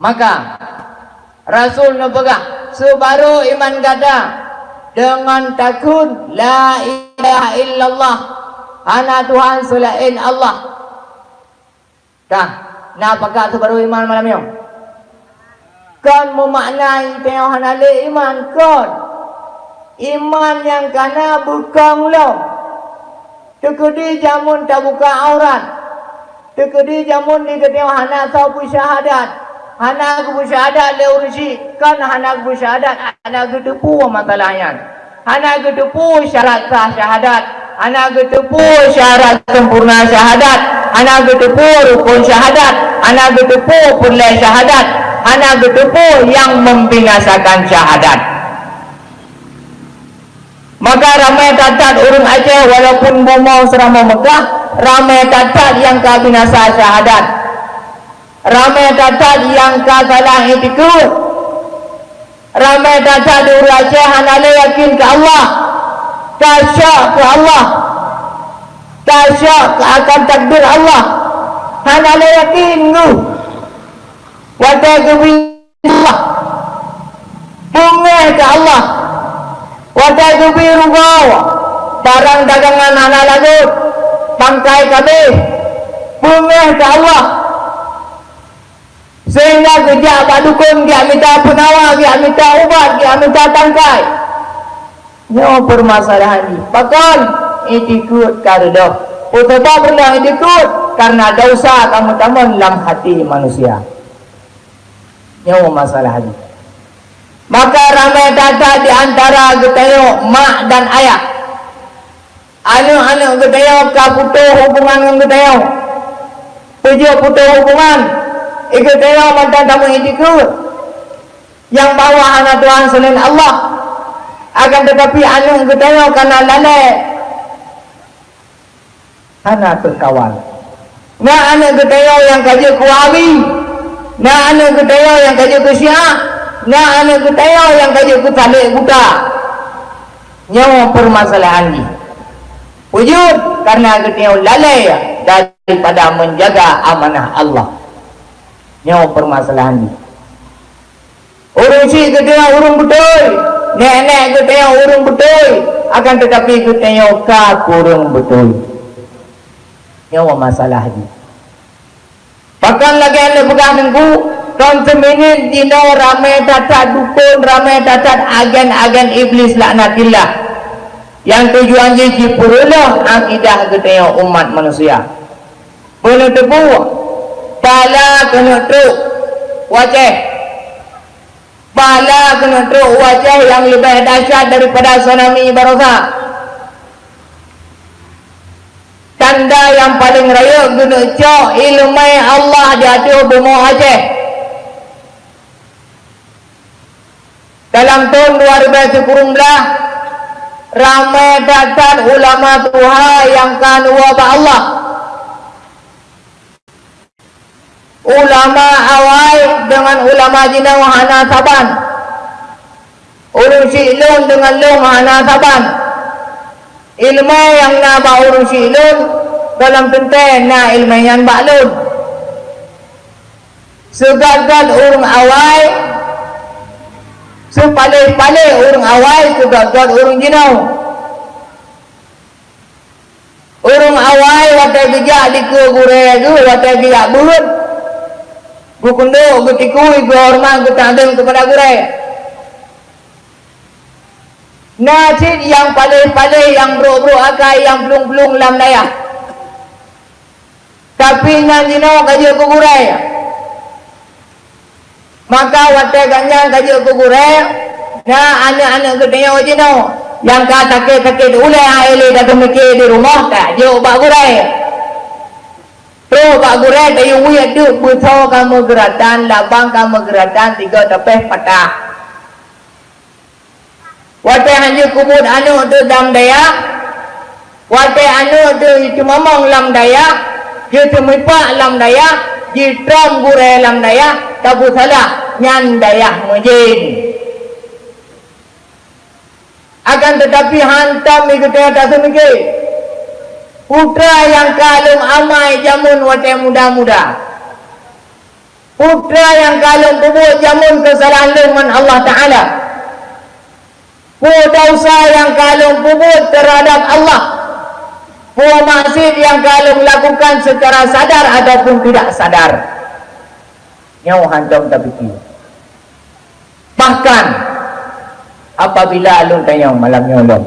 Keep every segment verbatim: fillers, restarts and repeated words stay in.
Maka, Rasul neupeugah, "Seubarô iman gata deungon takheun, 'La ilaha illallah, hana Tuhan seulaén Allah.'" Ka, na pakat seubarô iman malam nyoe? Kon meumakna tanyoe hana lé iman, kon. Iman nyang kana beukong lom. Teukeudi jameun tabuka aurat. Teukeudi jameun di geutanyoe hana soe peusyahadat. Hana geupeusyahadat lé ureuëng syiek, kon hana geupeusyahadat, hana geuteupeue masalah nyan. Hana geuteupeue syarat sah syahadat. Hana geuteupeue syarat sempurna syahadat. Hana geuteupeue rukon syahadat. Hana geuteupeue peureulée syahadat. Hana geuteupeue nyang membinasakan syahadat. Maka ramé that-that ureuëng Aceh, walaupun bumoe seuramoe Meukah, ramé that-that nyang ka binasa syahadat. Ramé that-that nyang ka salah itikeuet. Ramé that-that di ureuëng Aceh hana lé yakin keu Allah. Ka syok keu Allah. Ka syok keu akan takdir Allah. Hana lé yakin geuh. Watée geubi Allah, beungéh keu Allah. Watée geubi rugoe, barang dagangan hana lagot, bangkai ka abéh, beungéh keu Allah. Sehingga geujak bak dukon, geujak mita peunawa, geujak mita ubat, geujak mita tangkai. Nyoe peumasalahan jih. Pakon? Itikeuet ka reudôh. Peue sabab reudôh itikeuet? Karena desya ka meutamong lam hati manusia. Nyoe masalah jih. Maka ramé that-that di antara geutanyoe mak dan ayah. Aneuëk-aneuëk geutanyoe ka putôh hubungan ngon geutanyoe. Peue jeuet putôh hubungan? Geutanyoe mantong tameuitikeuet nyang bahwa hana Tuhan seulaén Allah. Akan teutapi aneuëk geutanyoe kana lalée. Hana teukawan. Na aneuëk geutanyoe nyang ka jeuet keu Wahabi, na aneuëk geutanyoe nyang ka jeuet keu Syiah, na aneuëk geutanyoe nyang ka jeuet keu Salek Buta. Nyoe peumasalahan jih. Peue jeuet? Karena geutanyoe lalée daripada menjaga amanah Allah. Nyoe peumasalahan jih. Ureuëng syiek geutanyoe ureuëng beutôi, nek-nek geutanyoe ureuëng beutôi, akan teutapi geutanyoe ka kureueng beutôi. Nyoe masalah jih. Pakon lagée lôn peugah teungku, kon seumineuen jinoe ramé that-that dukon, ramé that-that agen-agen Iblih laknatillah, nyang tujuan jih jipeureulôh akidah geutanyoe umat manusia. Beuneuteupeu, pahala keuneuk trok u Aceh. Pahala keuneuk trok u Aceh nyang leubeh dahsyat daripada tsunami baroesa. Tanda nyang paleng rayeuk geuneuk cok iéleumé Allah di ateueh bumoe Aceh. Dalam thon dua ribée sikureueng blaih, ramé that-that ulama tuha nyang ka neuwoe bak Allah. Ulama awai deungon ulama jinoe hana saban. Ureuëng syiek lôn deungon lôn hana saban. Iéleumé nyang na bak ureuëng syiek lôn, gohlom teuntée na iéleumé nyan bak lôn. Sigot-got ureuëng awai, sipaléh-paléh ureuëng awai, sigot-got ureuëng jinoe. Ureuëng awai watée geujak dikeue gurée geuh, watée geujak beuet, geukundok, geutikui, geuhoreumat, geutakzim keupada gurée. Na cit nyang paléh-paléh, nyang brok-brok akai, nyang plueng-plueng lam dayah. Tapi nyan jinoe ka jeuet keu gurée. Maka watée gobnyan ka jeuet keu gurée, na aneuëk-aneuëk geutanyoe jinoe nyang ka sakét-sakét ulée, han lé tateumike di rumoh, tajok bak gurée. Trok bak gurée tayue weuet deuek beusoe kamoe geuratan, labang kamoe geuratan, tiga tapéh patah. Watée han jeuet keu buet aneuëk teuh lam dayah, watée aneuëk teuh jiteumamong lam dayah, jiteumeupak lam dayah, jitrom gurée lam dayah, tapeusalah, nyan dayah meujén. Akan teutapi hantom geutanyoe taseumike, putra nyang ka lom amai jameun watée muda-muda. Peue nyang ka lôn peubuet jameun keusalahan lôn ngon Allah Taala? Peue desya nyang ka lôn peubuet teuhadab Allah? Peue maksiat nyang ka lôn lakukan secara sadar ataupun tidak sadar? Nyoe hantom tapike. Bahkan, apabila lôn tanyong malam nyoe lom,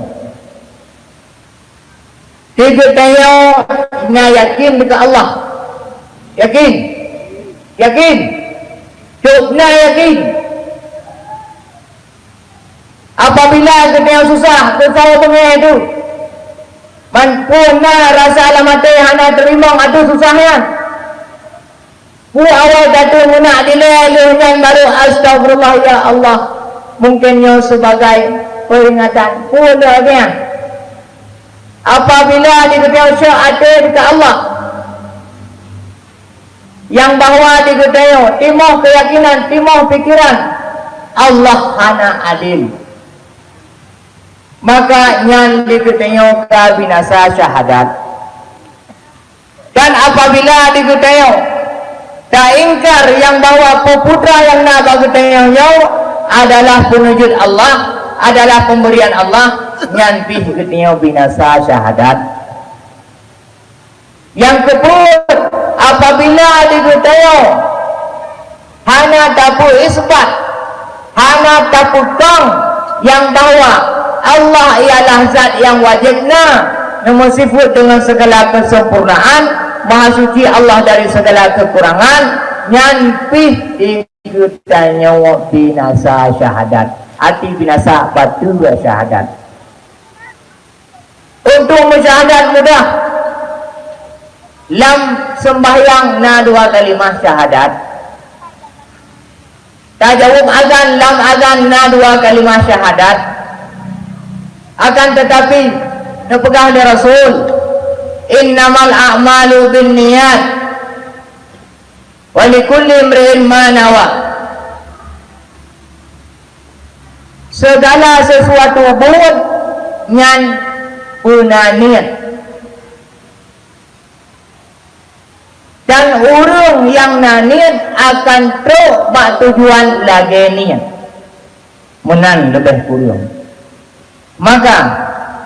di geutanyoe na yakin keu Allah? Yakin? Yakin? Cok na yakin? Apabila geutanyoe susah, susah beungéh tu, man peue na rasa lam até hana teurimong ateueh susah nyan? Peue awai tateumeunak dilée lheueh nyan barô, "Astagfirullah, ya Allah, mungkin nyoe sibagai peuringatan." Peue lagée nyan? Apabila di geutanyoe syok até keu Allah, nyang bahwa di geutanyoe timoh keuyakinan, timoh pikeran, Allah hana adil, maka nyan di geutanyoe ka binasa syahadat. Dan apabila di geutanyoe taingkar nyang bahwa peue-peue nyang na bak geutanyoe nyoe adalah peuneujeuet Allah, adalah pemberian Allah, nyan pih geutanyoe binasa syahadat. Nyang keupeuet, apabila di geutanyoe hana tapeuisbat, hana tapeukong nyang bahwa Allah ialah zat nyang wajéb na, neumeusifuet deungon sigala keusempurnaan, maha suci Allah dari sigala keukurangan, nyan pih di geutanyoe binasa syahadat, arti binasa bateu syahadat. Untuk meusyahadat mudah, lam seumbahyang na dua kalimah syahadat. Tajaweueb azan, lam azan na dua kalimah syahadat. Akan tetapi, neupeugah lé Rasul, "Innamal a'malu binniyat, wa likulli imri'in ma nawa." Segala sesuatu buet nyan peuna niet. Dan ureuëng nyang na niet akan trok bak tujuan lagée niet. Meunan leubeh kureueng. Maka,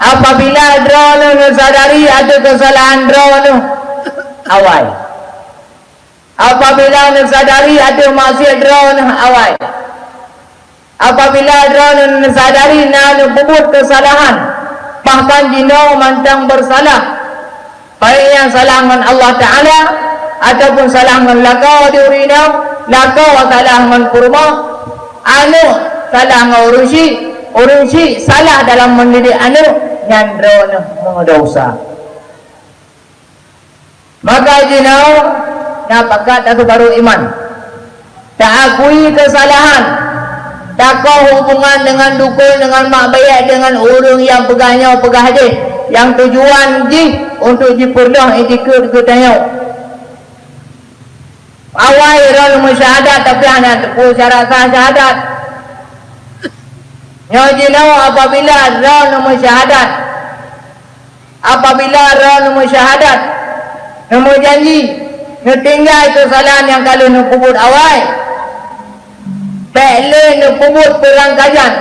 apabila droeneueh neusadari ateueh keusalahan droeneueh, awai. Apabila neusadari ateueh maksiat droeneueh, awai. Apabila droeneueh neusadari na neupeubuet keusalahan, bahkan jinoe mantong beusalah, baik nyang salah ngon Allah Taala ataupun salah ngon lakoe di ureuëng inong, lakoe salah ngon peurumoh, aneuëk salah ngon ureuëng syik, ureuëng syik salah dalam mendidik aneuëk, nyan droeneueh meudesya. Maka jinoe na pakat taseubarô iman, taakui keusalahan, takoh hubungan deungon dukon, deungon mak bèk, deungon ureuëng nyang peugah nyoe peugah jéh, nyang tujuan jih untuk jipeureuloh itikeuet geutanyoe. Awai droeneueh meusyahadat tapi hana teupeu syarat sah syahadat. Nyoe jinoe apabila droeneueh meusyahadat, apabila droeneueh meusyahadat, neumeujanji, neutinggai keusalahan nyang ka lheueh neupeubuet awai, bèk lé neupeubuet peurangkajan.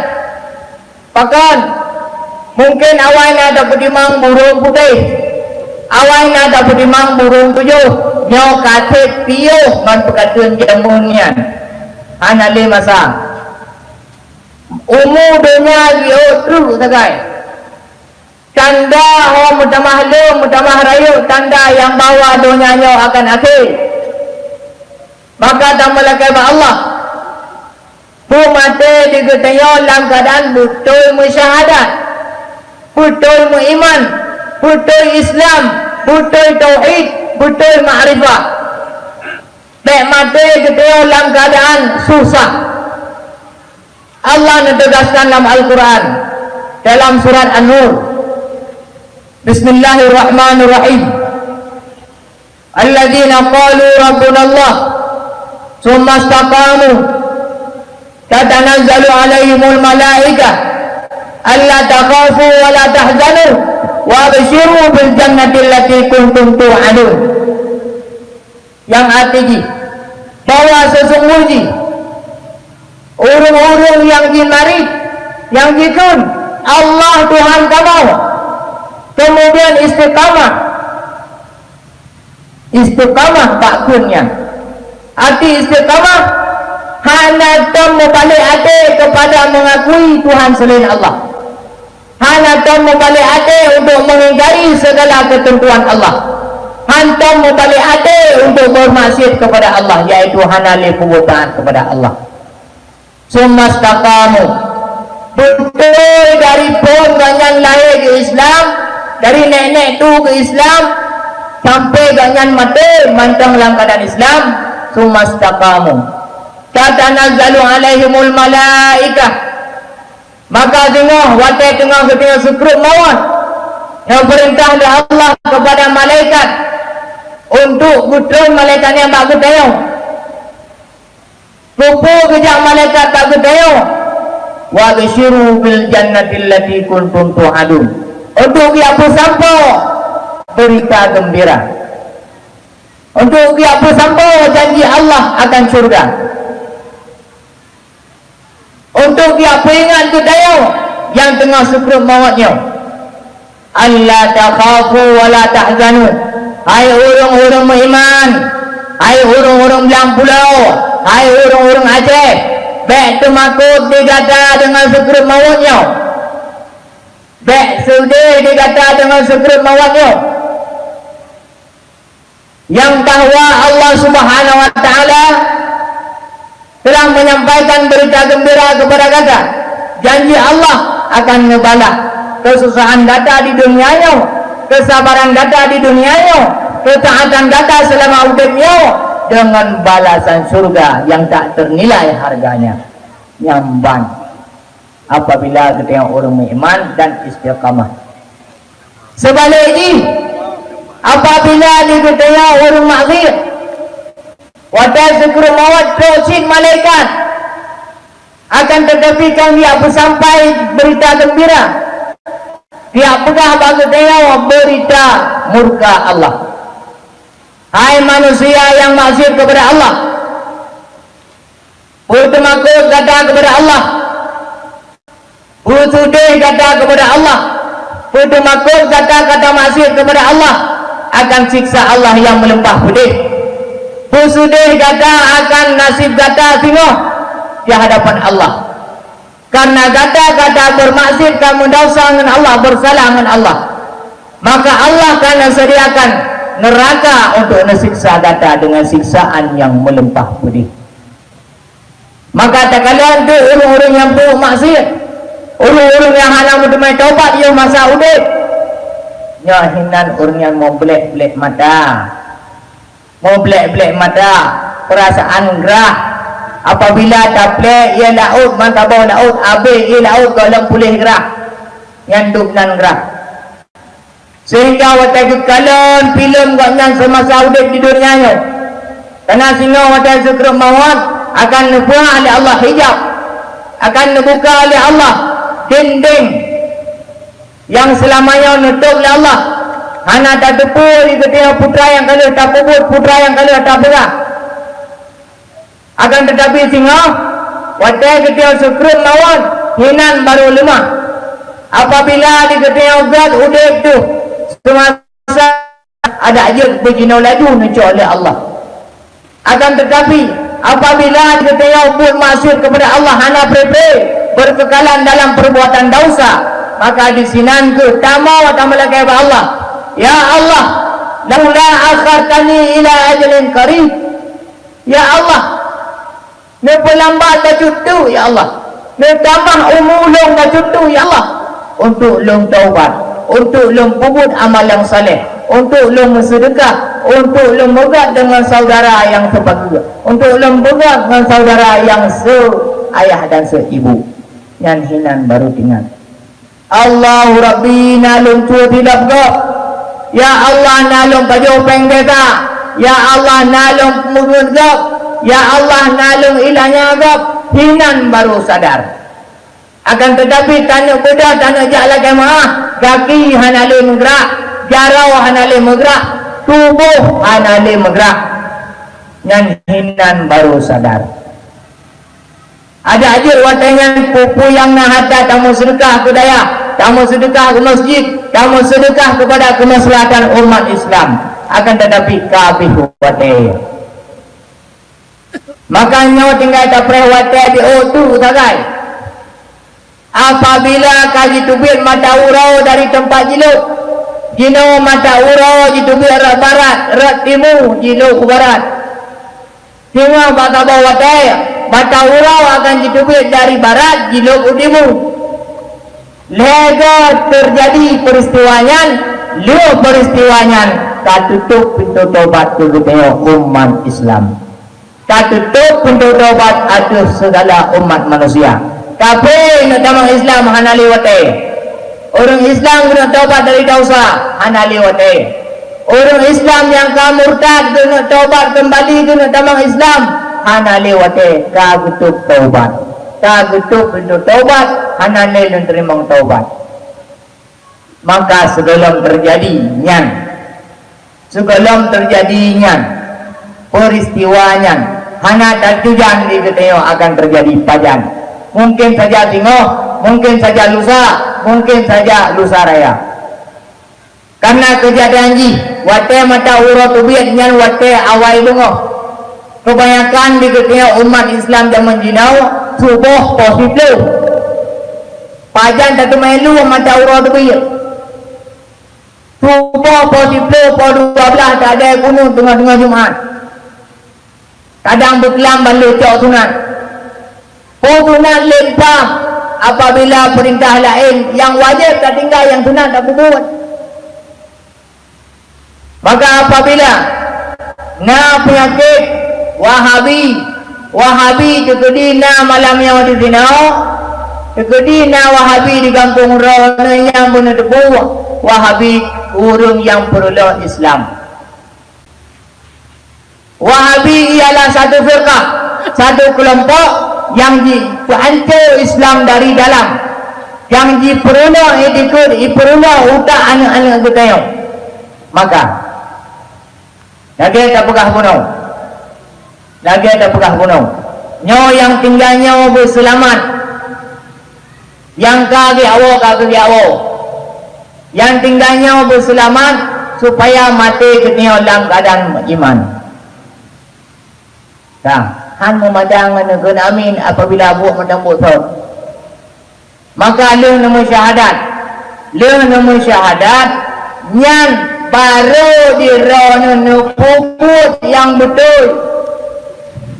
Pakon? Mungken awai na tapeutimang burông putéh, awai na tapeutimang burông tujoh, nyoe ka sép piôh ngon peukateuen jamén nyan. Hana lé masa. Umu donya jiôh treuk sagai. Tanda ho meutamah lom, meutamah rayeuk, tanda nyang bahwa donya nyoe akan akhé. Maka tameulakèe bak Allah, peumaté di geutanyoe lam keuadaan beutôi meusyahadat, beutôi meuiman, beutôi Islam, beutôi tauhid, beutôi makrifah. Bèk maté geutanyoe lam keuadaan susah. Allah neuteugaskan lam Al-Qur'an, dalam surat An-Nur, Bismillahirrahmanirrahim. Alladzina qalu rabbunallah, tsumma istaqamu, tatanazzalu 'alaihimul malaikah, alla takhafu wa la tahzanu, wa absyiru bil jannati allati kuntum tu'adun. Nyang arti jih, bahwa ureuëng-ureuëng nyang jimarit, nyang jikheun, "Allah Tuhan kamoe." Kemudian istiqamah. Istiqamah bak kheun nyan. Arti istiqamah, hana tom meubalek até keupada mengakui Tuhan selain Allah. Hana tom meubalek até untuk mengingkari segala ketentuan Allah. Hantom meubalek até untuk bermaksiat kepada Allah, yaitu hana lé peubuet taat kepada Allah. Summa istaqamu. Beutôi dari phon gobnyan lahé keu Islam, dari nék-nék tu keu Islam, sampai gobnyan maté mantong lam keuadaan Islam, summa istaqamu. Tatanazzalu alaihimul malaikah. Maka singoh watée teungoh geutanyoe seukreuet mawöt, neupeurintah lé Allah keupada malaikat untuk geutreun malaikat nyan bak geutanyoe. Keupeue geujak malaikat bak geutanyoe? "Wa absyiru bil jannati allati kuntum tu'adun." Untuk geujak peusampoe beurita geumbira. Untuk geujak peusampoe janji Allah akan syurga. Untuk geujak peuingat geutanyoe nyang teungoh seukreuet mawöt nyoe. "Alla takhafu wa la tahzanu." Hai ureuëng-ureuëng meuiman, hai ureuëng-ureuëng blang pulo, hai ureuëng-ureuëng Aceh, bék teumakot di gata deungon seukreuet mawöt nyoe. Bék seudeh di gata deungon seukreuet mawöt nyoe. Nyang bahwa Allah Subhanahu wa Ta'ala telah menyampaikan berita gembira kepada gata. Janji Allah akan ngeubalaih keususahan gata di dunia nyoe, keusabaran gata di dunia nyoe, keutaatan gata seulama udeb nyoe deungon balasan syurga nyang tak ternilai harganya. Nyan ban apabila geutanyoe ureuëng meuiman dan istiqamah. Seubalek jih, apabila di geutanyoe ureuëng maksiat, watée seukreuet mawöt trok cit malaikat, akan teutapi kan geujak peusampai beurita geumbira, geujak peugah bak geutanyoe beurita murka Allah. Hai manusia nyang maksiat keupada Allah, peue teumakot gata keupada Allah? Peue seudeh gata keupada Allah? Peue teumakot gata ka tamaksiat keupada Allah akan siksa Allah nyang meulimpah peudeh? Peue seudeh gata akan naseb gata singoh di hadapan Allah? Kareuna gata, gata beurmaksiat, ka meudesya ngon Allah, beursalah ngon Allah. Maka Allah ka neuseudiakan neuraka untuk neusiksa gata deungon siksaan nyang meulimpah peudeh. Maka takalon teuk ureuëng-ureuëng nyang peubuet maksiat, ureuëng-ureuëng nyang hana meuteumé tobat yoh masa udeb. Nyoe hinan ureuëng nyang meublek-blek mata. Meublek-blek mata, peurasaan grah. Apabila taplek ié laôt, meusaboh laôt, abéh ié laôt gohlom puléh grah. Nyan dum nan grah. Sehingga watée geukalon filem gobnyan seumasa udeb di donya nyoe, kana singoh watée seukreuet mawöt akan neupeuhah lé Allah hijab, akan neubuka lé Allah dinding nyang seulama nyoe neutôb lé Allah. Hana tateupeue di geutanyoe peue nyang ka lheueh tapeubuet, peue nyang ka lheueh tapeugah. Akan teutapi singoh, watée geutanyoe seukreuet mawöt, hinan barô leumah. Apabila di geutanyoe göt udeb teuh seumasa, adak jeuet beujinoe laju neucok lé Allah. Akan teutapi, apabila di geutanyoe buet maksiat keupada Allah hana pré-pré, beurkeukalan dalam peurbuatan desya, maka disinan kheueh tamong tameulakée bak Allah, "Ya Allah, laula akhartani ila ajalin qarib." Ya Allah, neupeulambat bacut teuk, ya Allah. Neutamah umu lôn bacut teuk, ya Allah, untuk lôn taubat, untuk lôn peubuet amal nyang saleh, untuk lôn meuseudeukah, untuk lôn meugöt deungon syedara nyang seupageue, untuk lôn meugöt ngon syedara nyang seu-ayah dan seu-ibu. Nyan hinan barô teuingat. Allahu Rabbi, na lôn cue silop gob. Ya Allah, na lôn pajoh péng desa. Ya Allah, na lôn meungeut gob. Ya Allah, na lôn ilanya gob. Hinan barô sadar. Akan teutapi, taneuk beudôh, taneuk jak lakée meuáh, gaki hana lé meugrak, jaroe hana lé meugrak, tuboh hana lé meugrak. Nyan hinan barô sadar. Adak jeuet watée nyan peue-peue nyang na hareuta tameuseudekah keu dayah, tameuseudekah keu masjid, tameuseudekah keupada keumaslahatan umat Islam. Akan tatapi ka habéh watée. Maka nyoe tinggai tapreh watée di ôk tu sagai. Apabila ka jiteubiet mata uroe dari teumpat jilôk, jinoe mata uroe jiteubiet rot barat, rot timu jilôk u barat. Singoh bak saboh watée, mata uroe akan jiteubiet dari barat jilôk u timu. Lhée goe teujadi peuristiwa nyan, lheueh peuristiwa nyan ka tutôp pintoe tobat keu geutanyoe umat Islam. Ka tutôp pintoe tobat ateueh sigala umat manusia. Kafé neuk tamong Islam hana lé watée. Ureuëng Islam keuneuk tobat dari desya hana lé watée. Ureuëng Islam nyang ka murtad keuneuk tobat keumbali keuneuk tamong Islam hana lé watée. Ka geutôp tobat, ka geutôp pintoe tobat, hana lé lôn teurimong tobat. Maka sigohlom teujadi nyan, sigohlom teujadi nyan, peuristiwa nyan hana tatujan di geutanyoe akan teujadi pajan. Mungken saja singoh, mungken saja lusa, mungken saja lusa raya. Karena keujadian jih watée mata uroe teubiet nyan watée awai beungoh. Keubanyakan di geutanyoe umat Islam jameun jinoe suboh poh siplôh. Pajan tateumé lom mata uroe teubiet. Suboh poh siplôh, poh dua blaih, tadée kunut teungoh-teungoh Jumat. Kadang beuklam ban lheueh cok sunat. Peue sunat lé leupah apabila peurintah laén nyang wajéb tatinggai, nyang sunat tapeubuet. Maka apabila na peunyakét Wahabi, Wahabi teukeudi na malam nyoe di sinoe, teukeudi na Wahabi di gampông droeneuh nyang beuneuteupeu Wahabi ureuëng nyang peurunoe Islam. Wahabi ialah satu firqah, satu keulompok nyang jipeuhanco Islam dari dalam, nyang jipeurunoe itikeuet, jipeurunoe utak aneuëk-aneuëk geutanyoe. Maka, lagée tapeugah bunoe, lagée tapeugah bunoe, nyoe nyang tinggai nyoe beuseulamat, nyang ka geuhawa ka geuhawa, nyang tinggai nyoe beuseulamat supaya maté geutanyoe lam keuadaan iman. Ka, han meumadang ngon neukheun amin apabila buet mantong buet sot. Maka lheueh neumeusyahadat, lheueh neumeusyahadat, nyan barô di droeneuh neupeubuet nyang beutôi.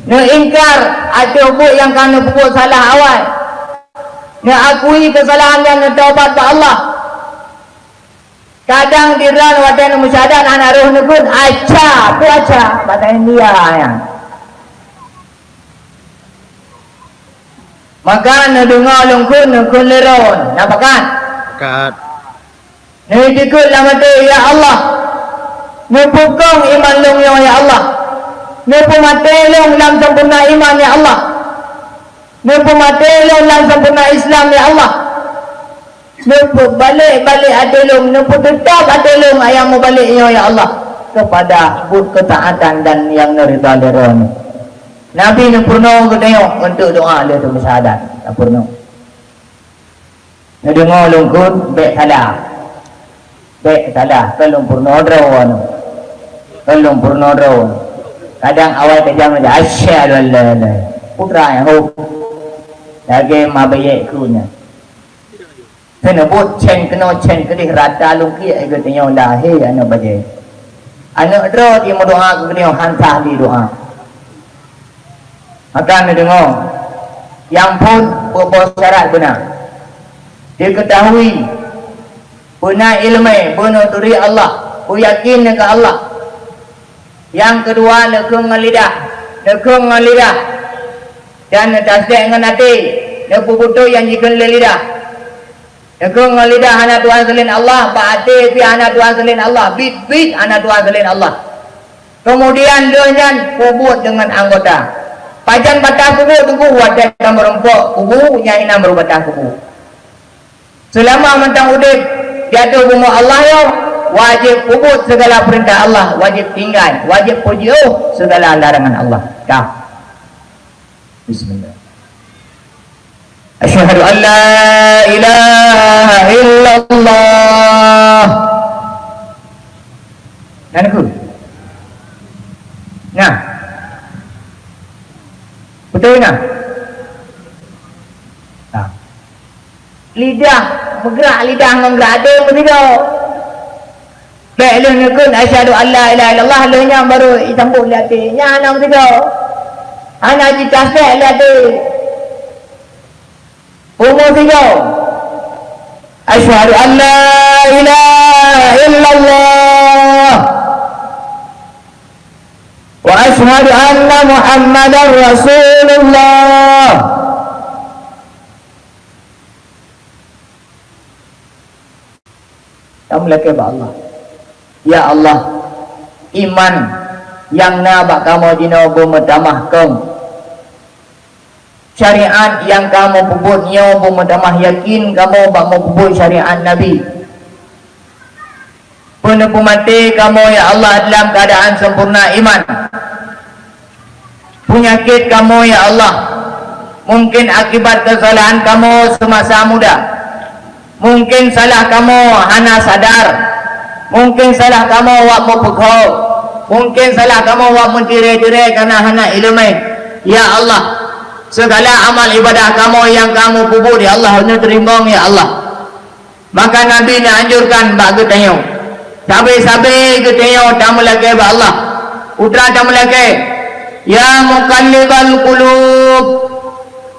Neuingkar ateueh buet nyang ka neupeubuet salah awai. Neuakui keusalahan nyan, neutobat bak Allah. Kadang di droeneuh watée neumeusadan hana roh neukheun, "Acha, peue acha?" Bahasa India nyan. Maka neudeungoe lôn kheun, neukheun lé droeneuh. Na pakat? Pakat. Neuitikeuet lam até, "Ya Allah, neupeukong iman lôn nyoe, ya Allah. Neupeumaté lôn lam sampoereuna iman, ya Allah. Neupeumaté lôn lam sampoereuna Islam, ya Allah. Neupeubalek-balek até lôn, neupeuteutap até lôn ayang meubalek nyoe, ya Allah, keupada buet keutaatan dan nyang neuridha lé Droeneuh." Nabi neupeurunoe geutanyoe untuk doa lé teumeusahadat. Neupeurunoe. Neudeungoe lôn kheun, bék salah. Bék salah, kon lôn peurunoe droe nyoe. Kon lôn peurunoe droe nyoe. Kadang awai tajam aja, "Asyhadu an la ilaha illallah." Putra nyang hôk. Lagée ma bajée kheun nyan. Keuneubot cen keunoe cen keudeh rata lôn kiek geutanyoe lahé aneuëk bajée. Aneuëk droe jimeudoá keu geutanyoe han sah jidoá. Maka neudeungoe, nyang phon peuboh syarat beuna. Dikeutahui, beuna iéleumé, beuna turi Allah, beuyakin keu Allah. Nyang keudua, neukheun ngon lidah, neukheun ngon lidah, dan neutasdék ngon até, neupeubeutôi nyang jikheun lé lidah. Neukheun ngon lidah hana Tuhan seulaén Allah, bak até pih hana Tuhan seulaén Allah, biet-biet hana Tuhan seulaén Allah. Keumudian lheueh nyan peubuet deungon anggota. Pajan bataih peubuet teungku, watée ka meurumpok kubu, nyan inan baru bataih peubuet. Seulama mantong udeb di ateueh bumoe Allah nyoe, wajéb peubuet sigala peurintah Allah, wajéb tinggai, wajéb peujiôh sigala larangan Allah. Ka. Bismillah. Asyhadu an la ilaha illallah. Nah, aku. Nah. Betul nah? Nah. Lidah, meugerak lidah ngon gerak até meusigoe. Bèk lheueh neukheun asyhadu an la ilaha illallah, lheueh nyan baru jisambot lé até. Nyan hana meusigoe. Hana jitasek lé até. Umu sigoe. Asyhadu an la ilaha illallah wa asyhadu anna Muhammadar Rasulullah. Kamoe lakèe bak Allah, "Ya Allah, iman nyang na bak kamoe jinoe beumeutamah kong. Syariat nyang kamoe peubuet nyoe beumeutamah yakin kamoe bak meupeubuet syariat Nabi. Peuneupeumaté kamoe, ya Allah, dalam keuadaan sempurna iman. Peunyakét kamoe, ya Allah, mungken akibat keusalahan kamoe seumasa muda. Mungken salah kamoe hana sadar. Mungken salah kamoe wak meupeukho. Mungken salah kamoe wak meutiré-tiré kareuna hana iéleumé. Ya Allah, segala amal ibadah kamoe nyang kamoe peubuet, ya Allah, neuteurimong, ya Allah." Maka Nabi neuanjurkan bak geutanyoe, sabe-sabe geutanyoe tameulakèe bak Allah. Peue tameulakèe, "Ya muqallibal qulub,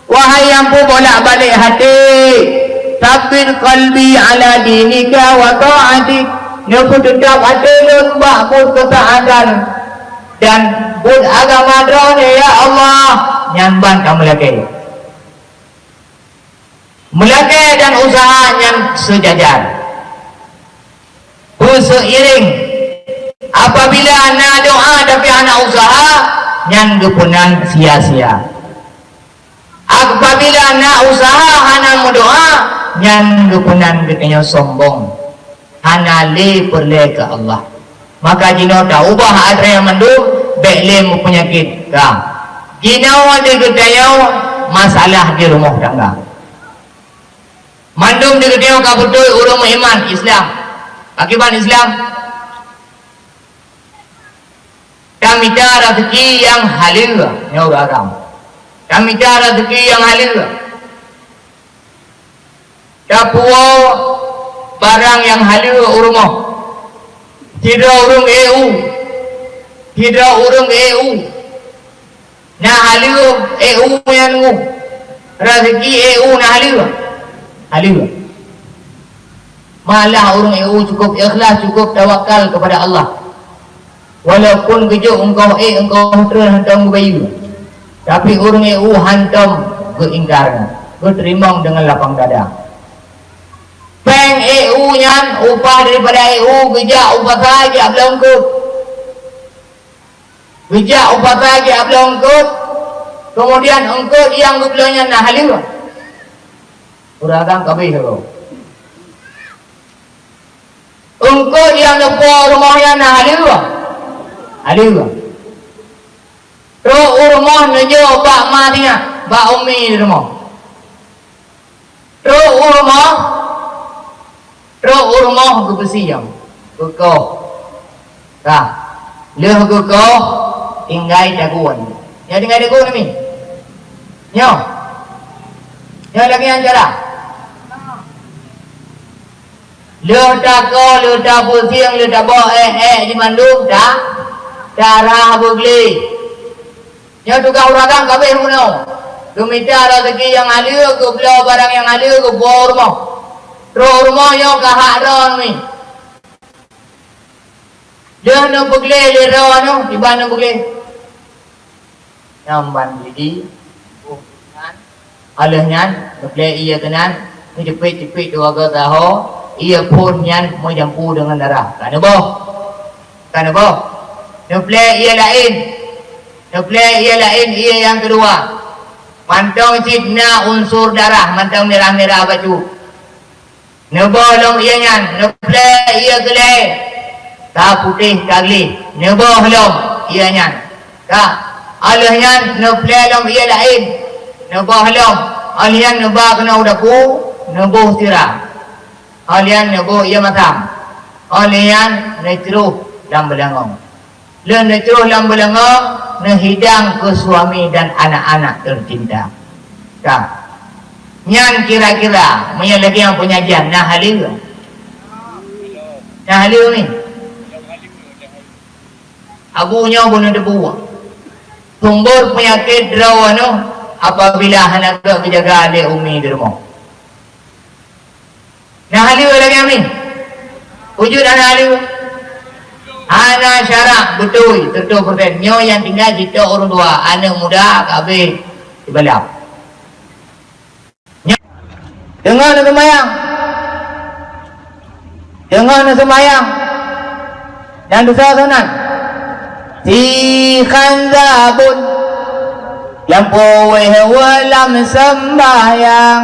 wahai nyang peubolak-balik até, tsabbit qalbi ala dinika wa tha'atik." Neupeuteutap até lôn bak buet keutaatan dan buet agama Droeneuh, ya Allah. Nyan ban tameulakèe. Meulakèe dan useuha nyan seujajar, beuseuiréng. Apabila na doa tapi hana useuha, nyan geupeunan sia-sia. Apabila na useuha hana meudoa, nyan geupeunan geutanyoe sombong. Hana lé peureulèe keu Allah. Maka jinoe taubah atra nyang mandum, bèk lé meupeunyakét ka. Jinoe di geutanyoe masalah di rumoh tangga. Mandum di geutanyoe ka beutôi ureueng meuiman Islam. Pakriban Islam? Tamita raseuki nyang haleue, nyoe ureueng agam. Tamita raseuki nyang haleue. Tapuwoe barang nyang haleue u rumoh. Sidroe ureueng eu. Sidroe ureueng eu. Na haleue eu nyan ngu. Raseuki eu na haleue. Haleue. Malah ureueng eu cukup ikhlas, cukup tawakal kepada Allah. Walaupun geujok eungkôt ék, eungkôt treun hantom geubayeue, tapi ureueng eu hantom geuingkar, geuteurimong deungon lapang dada. Péng eu nyan, upah daripada eu, geujak u pasa jak bloe eungkôt. Geujak u pasa jak bloe eungkôt, keumudian eungkôt nyang geubloe nyan na haleue. Ureueng agam ka abéh lom. Eungkôt nyang neupo rumoh nyan na haleue. Haleue. Trok u rumoh neujok bak ma sinyak, bak umi di rumoh. Trok u rumoh, trok u rumoh geubeusie, geukoh. Ka. Lheueh geukoh, tinggai dagon. Nyoe tinggai dagon nami? Nyoe. Nyoe lagèe nyan cara. Lheueh takoh, lheueh tabeusieng, lheueh tabôh ék-ék jimandum, ta-, tarah beuglé. Nyoe tugaih ureueng agam ka abéh bunoe. Geumita raseuki nyang haleue, geubloe barang nyang haleue, geupuwoe u rumoh. Trok u rumoh nyoe ka hak droeneuh. Lheueh neupeuglé lé droeneuh, iban neupeuglé. Nyan ban jih. Oh, nyan. Óh lheueh nyan, neuplè ié keunan, neuceupet-ceupet dua goe saho, ié phon nyan meujampu deungon darah. Ka neuboh. Ka neuboh. Neuplè ié laén. Neuplè ié laén, ié nyang keudua. Mantong cit na unsur darah, mantong mirah-mirah bacut. Neuboh lom ié nyan, neuplè ié keulhèe, ka putéh ka gleh, neuboh lom ié nyan. Ka, óh lheueh nyan neuplè lom ié laén, neuboh lom, Óh lheueh nyan neuba keunoe u dapu, neuboh sira. Óh lheueh nyan neuboh ie masam. Óh lheueh nyan neucroh lam beulangong. Lheueh neucroh lam beulangong, neuhidang keu suami dan anak-anak teucinta. Ka. Nyan kira-kira, meunyoe lagèe nyang peunyajian, na haleue? Na haleue ni? Abu nyoe bunoe debu. Sumber penyakit droe nyoe apabila hana geujaga lé umi di rumoh. Na haleue lagèe nyan? Wujud hana haleue? Hana syarak beutôi, seratus persen. Nyoe nyang tinggai jitôk ureueng dua, aneuk muda ka habéh sibalap. Nyoe, deungoe na seumayang. Deungoe na seumayang. Nyang desya soe nan? Si Khanzabun. Nyang peuwéh-wéh lam seumbahyang.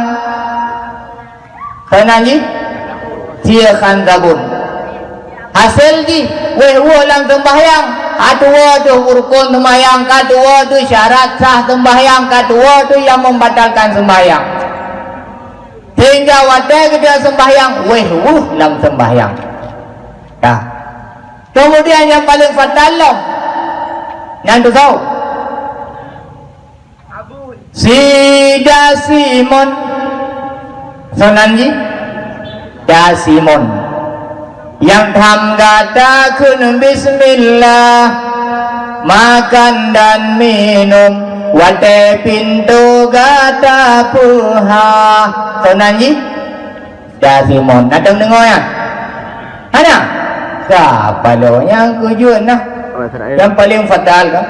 Soe nan jih? Si Khanzabun. Hasé jih, wéh-wéh lam seumbahyang, ka tuwoe teuh rukon seumbahyang, ka tuwoe teuh syarat sah seumbahyang, ka tuwoe teuh nyang membatalkan seumbahyang. Sehingga watèe geutanyoe seumbahyang, wéh-wéh lam seumbahyang. Dah. Kemudian nyang paleng fatal lom, nyang teusoe. Si Da Simon. Soe nan jih? Da Simon. Nyang tham gata kheun bismillah, makan dan minum, watèe pintoe gata peuhah. Soe nan jih? Da Simon. Na tom deungoe nyan? Hana? Sapa lôn nyang keujeuet nah? Nyang paleng fatal kan?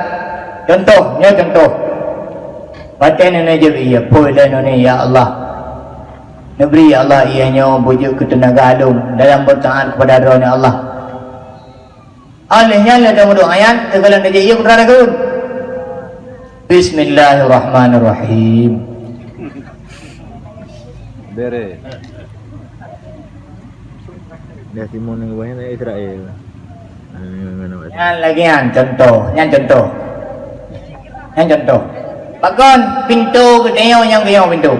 Contoh, nyoe contoh. Watèe neuneuk jép ie, phôi lé neuneuk, "Ya Allah, neubri, ya Allah, ie nyoe beujeuet keu teunaga lôn dalam beutaat kepada Droeneuh, ya Allah." Óh lheueh nyan lé tameuduek ayat, teukalon tajak ie putra lagon. Bismillahirrahmanirrahim. Bere. Dah timun ngon Israel. Nyan lagèe nyan contoh, nyan contoh. Nyan contoh. Pakon pintoe geutanyoe nyang geuyong pintoe?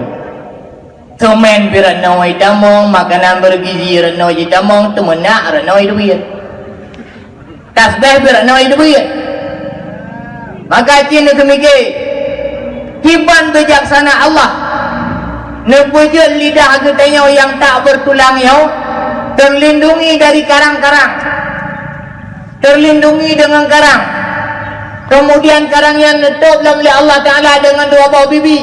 Seumén pih rot noe jitamong, makanan bergizi rot noe jitamong, teumeunak rot noe jiteubiet. Tasbeh pih rot noe jiteubiet. Maka cit neuseumiké, kiban bijaksana Allah neupeujeuet lidah geutanyoe nyang tak bertulang nyoe terlindungi dari karang-karang, terlindungi deungon karang. Kemudian karang nyan neutôb lom lé Allah Taala deungon dua boh bibi.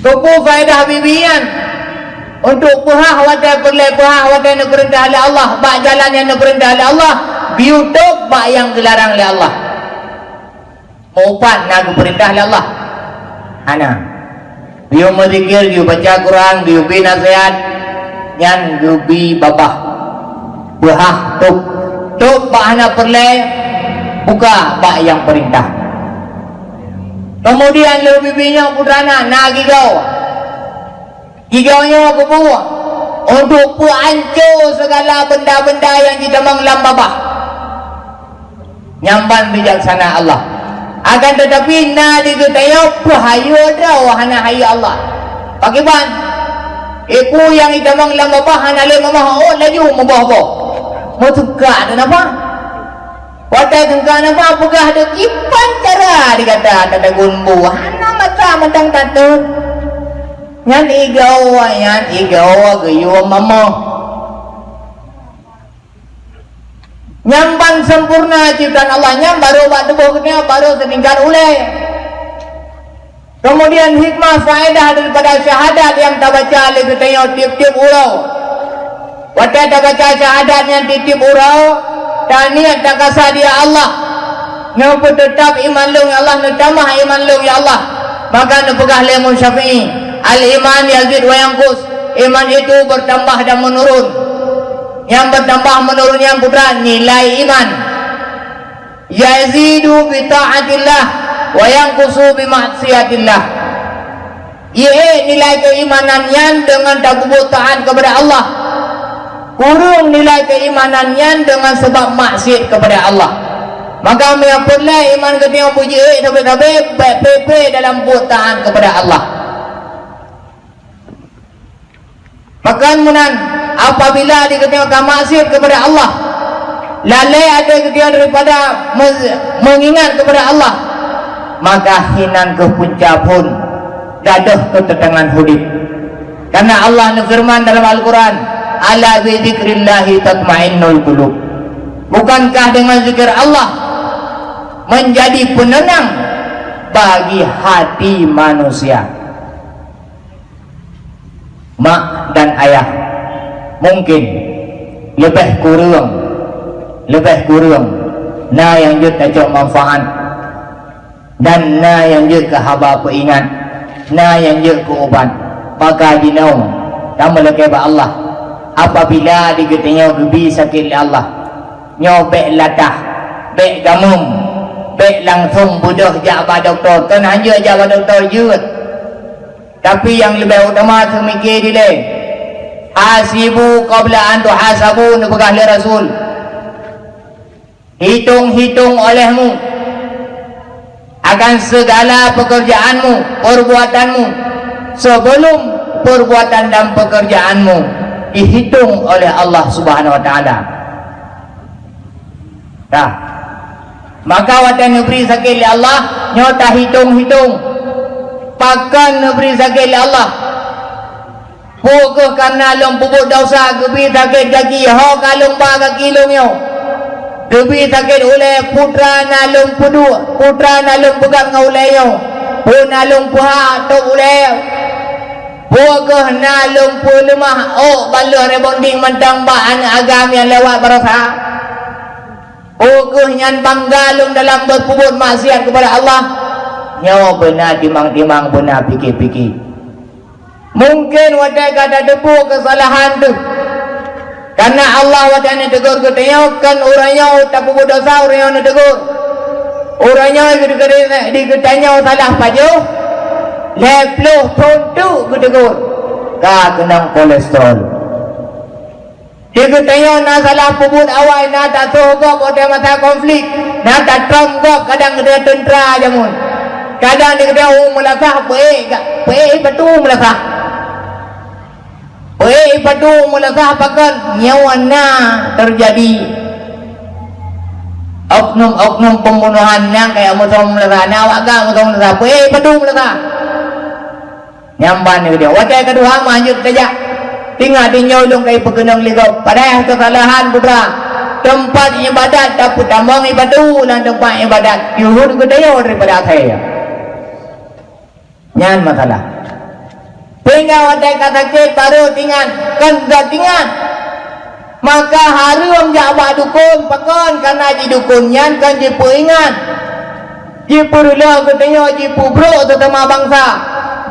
Keupeue faedah bibi nyan? Untuk peuhah watèe peureulèe, peuhah watèe neupeurintah lé Allah, bak jalan nyang neupeurintah lé Allah, biyeu tôb bak nyang geularang lé Allah. Meuupat na geupeurintah lé Allah? Hana. Biyeu meuzikir, biyeu baca Quran, biyeu bi naseuhat, nyan geubi babah. Peuhah tôb. Tôb bak hana peureulèe, buka bak nyang peurintah. Kemudian lé bibi nyoe putra na, na gigoe. Gigoe nyoe geubuet untuk peuhanco sigala benda-benda nyang jitamong lam babah. Nyan ban bijaksana Allah. Akan teutapi na di geutanyoe peuhayeue droe hana hayeue Allah. Pakriban? Ibu nyang jitamong lam babah hana lé mamah ôt laju meuboh-boh. Meuteuka teuh nafah. Watèe teuka nafah peugah deuh kiban cara digata tatagun bu. Hana mata mantong tateuk. Nyan igoe, nyan igoe geuyue mamah. Nyang ban sempurna ciptaan Allah nyan barô bak tuboh geutanyoe, barô seutingkat ulèe. Kemudian hikmah faedah daripada syahadat nyang tabaca lé geutanyoe tiep-tiep uroe. Watèe tabaca syahadat nyan tiep-tiep uroe, taniet takasa dia Allah. Neupeuteutab iman lôn ya Allah, neutamah iman lôn ya Allah. Maka neupeugah lé Imam Syafi'i, "Al-iman yazid wa yanqus." Iman itu bertambah dan menurun. Nyang bertambah menurun nyan putra nilai iman. Yazidu bi taatillah wa yanqusu bi maksiatillah. Ie nilai keimanan nyan deungon tapeubuet taat kepada Allah. Kureueng nilai keimanan nyan deungon sabab maksiat kepada Allah. Maka meunyoe peureulèe iman geutanyoe beujeuet sabe-sabe, bèk pé-pé dalam buet taat kepada Allah. Pakon meunan, apabila di geutanyoe ka maksiat kepada Allah, lalai até geutanyoe daripada me-, mengingat kepada Allah, maka hinan keuh punca phon gadôh keuteunangan udép. Karena Allah neufeureuman dalam Al-Quran, "Ala bidzikrillahi tatmainnul qulub." Bukankah dengan zikir Allah menjadi penenang bagi hati manusia? Mak dan ayah, mungkin leubeh kureueng, leubeh kureueng na nyang jeuet tacok manfaat, dan na nyang jeuet keu haba peuingat, na nyang jeuet keu ubat. Maka jinoe tameulakée bak Allah, apabila di geutanyoe geubi sakét lé Allah, nyoe bék latah, bék gameum, bék langsong beudôh jak bak dokto. Kon hanjeuet jak bak dokto jeuet. Tapi nyang leubeh utama seumiké dilée, "Hasibu qabla an tuhasabu," neupeugah lé Rasul. Hitong-hitong olehmu akan segala pekerjaanmu, perbuatanmu, sebelum perbuatan dan pekerjaanmu dihitung oleh Allah Subhanahu wa Taala. Dah. Maka watée neubri sakét lé Allah, nyoe tahitong-hitong. Pakon neubri sakét lé Allah? Peue kheueh kareuna lôn peubuet desya geubi sakét gaki, ho ka lôn ba gaki lôn nyoe? Geubi sakét ulée, peue teuma na lôn peuduek, peue teuma na lôn peugah ngon ulée nyoe? Peue na lôn peuhah tôb ulée? Peue kheueh na lôn peuleumah ôk ban lheueh rebonding mantong bak aneuëk agam nyang lewat baroesa? Peue kheueh nyan bangga lôn dalam beupeubuet maksiat keupada Allah? Nyoe beuna timang-timang, beuna pike-pike. Mungken watée ka tateupeue keusalahan teuh, kareuna Allah watée neuteugur geutanyoe, kon uroe nyoe tapeubuet desya uroe nyoe neuteugur. Uroe nyoe di geutanyoe salah pajoh, lhée ploh thon teuk geuteugur, ka keunong kolesterol. Di geutanyoe na salah peubuet awai, na tasoh gob watée masa konflik, na tatrôm gob kadang keu teuntra jameun. Kadang di geutanyoe meulasah, peuék ga-, peuék ipatu meulasah. Peuék ipatu meulasah pakon nyoe na teujadi oknum-oknum peumbunohan nyang kaya meusoe meulasah, na awak ga meusoe meulasah, peuék ipatu meulasah. Nyan ban keudeh. Watée keudua manjeuet tajak, teungoh tinyoe lôn ka ipeukeunong lé gob. Padahai keusalahan putra. Teumpat iébadat tapeutamong ipatu lam teumpat iébadat. Yuhud geudayoe daripada asai. Nyan masalah. Sehingga watée ka sakét barô tingat, kon zat tingat. Maka hareuem jak bak dukon, pakon kana jidukon nyan kon jipeuingat. Jipeureulée geutanyoe jipeubrok sesama bansa,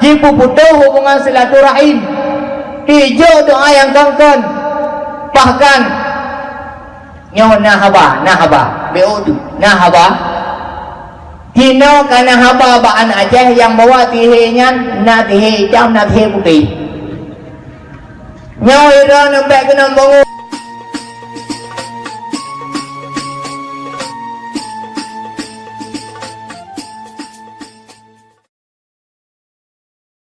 jipeuputoh hubungan silaturahim, jijok doa nyang kon-kon. Bahkan, nyoe na haba, na haba, B O tu, na haba. Jinoe ka na haba bak aneuk Aceh nyang bahwa sihé nyan na sihé itam, na sihé putéh. Nyoe droeneuh bék keuneuk bangun.